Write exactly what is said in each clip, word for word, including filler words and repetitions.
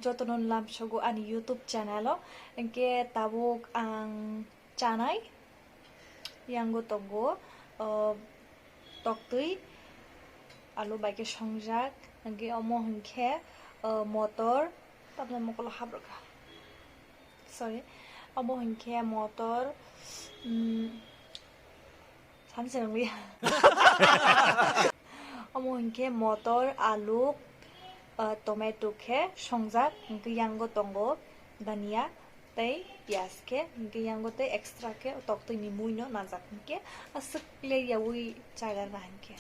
Jotono lamsogo ani YouTube channel o, hwnkhe tabuk ang chanai yango tongo, o, toktwi alu bai khe songjak, hwnkhe omo hwnkhe, o, motor, tamni mokolo habrwkha, sorry, omo hwnkhe motor, mm, Sani se nungya. Omo hwnkhe motor, alu, ah, tomato khe songjak, hwnkhe yango tongo dania tei piyaj khe, hwnkhe yango tei extra khe toktwini muino nangjak, hwnkhe aswk le yaui chairwkha hwnkhe.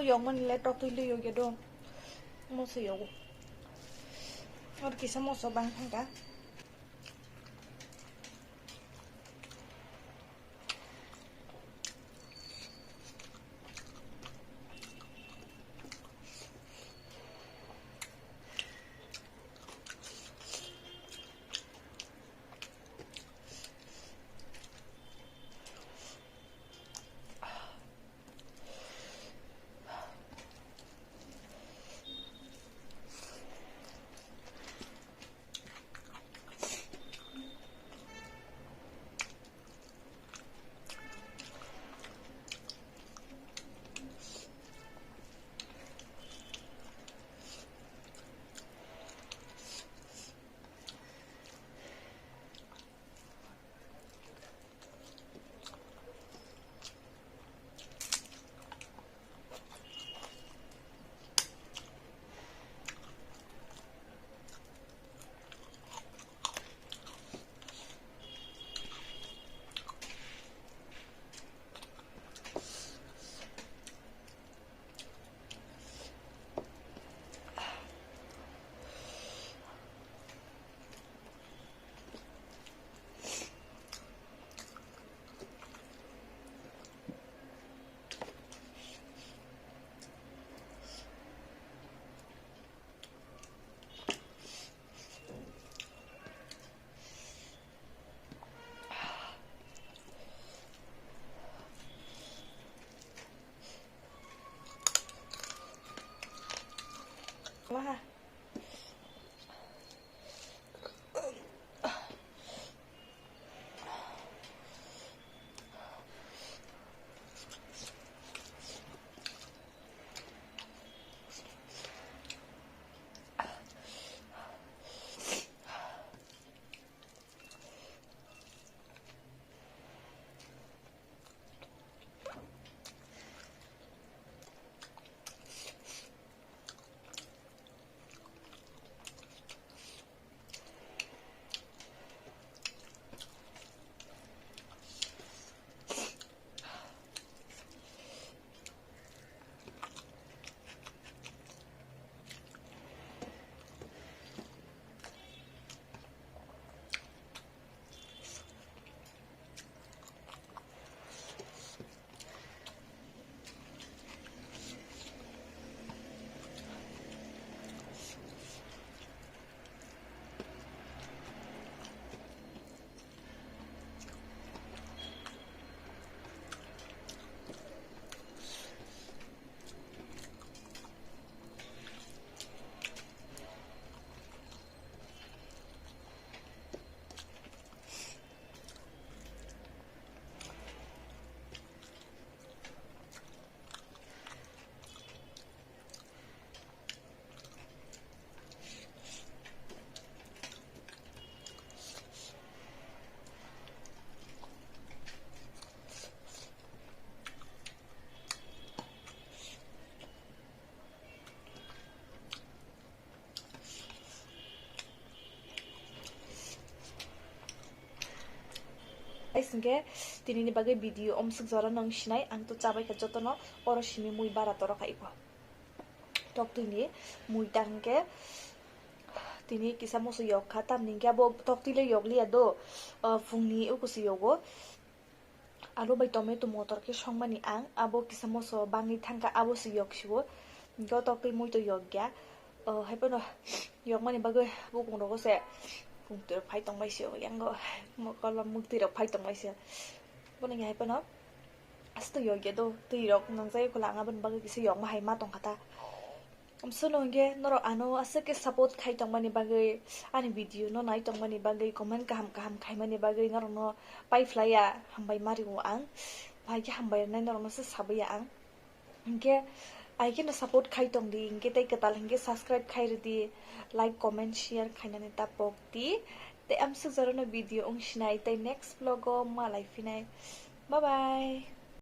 Yokmani le tok twi le yogya do. Moso yogo. Ar kisa moso bang thangka. Wah. Guys, hwnkhe tinini bagwi video omswk jora nang sinai, ang to chabai kha jotono, oro simi mui bara toro khai kho. Tok twi ni mui ta hwnkhe tini kisa moso yok kha, tamni hwnkhe abo tok twi le yok liya do, o, phungni ukoso yogo. Alu bai tomato motor khe songmani ang, abo kisa moso bangwi thangkha, abo se yok siwo. Hwnkhe o tok twi mui to yok ya. O, hai phano yokmani bagwi bukung rogo se phung twi rok phai tong bai se, o, yango mokol o muk twi rok phai tong bai se. Bono hai phano asto yok ya do, twi rok nangjak ya khula, ang aboni bagwi kisa yokma hai ma tong kha ta. Amsono hwnkhe norok ano aswk khe support khai tongmani bagwi, ani video no nai tongmani bagwi, comment kaham kaham khaimani bagwi norokno pai phlai ya, hambai ma rio ang. Bahai khe hambai rwnai norokno se sabai ya ang. Hwnkhe ai kheno support khai tong di, hwnkhe tei kwtal hwnkhe subscribe khai rw di, like, comment, share khainani ta pok di. Tei amswk jorano video wng sinai, tei next vlog o malai phinai. Bye bye.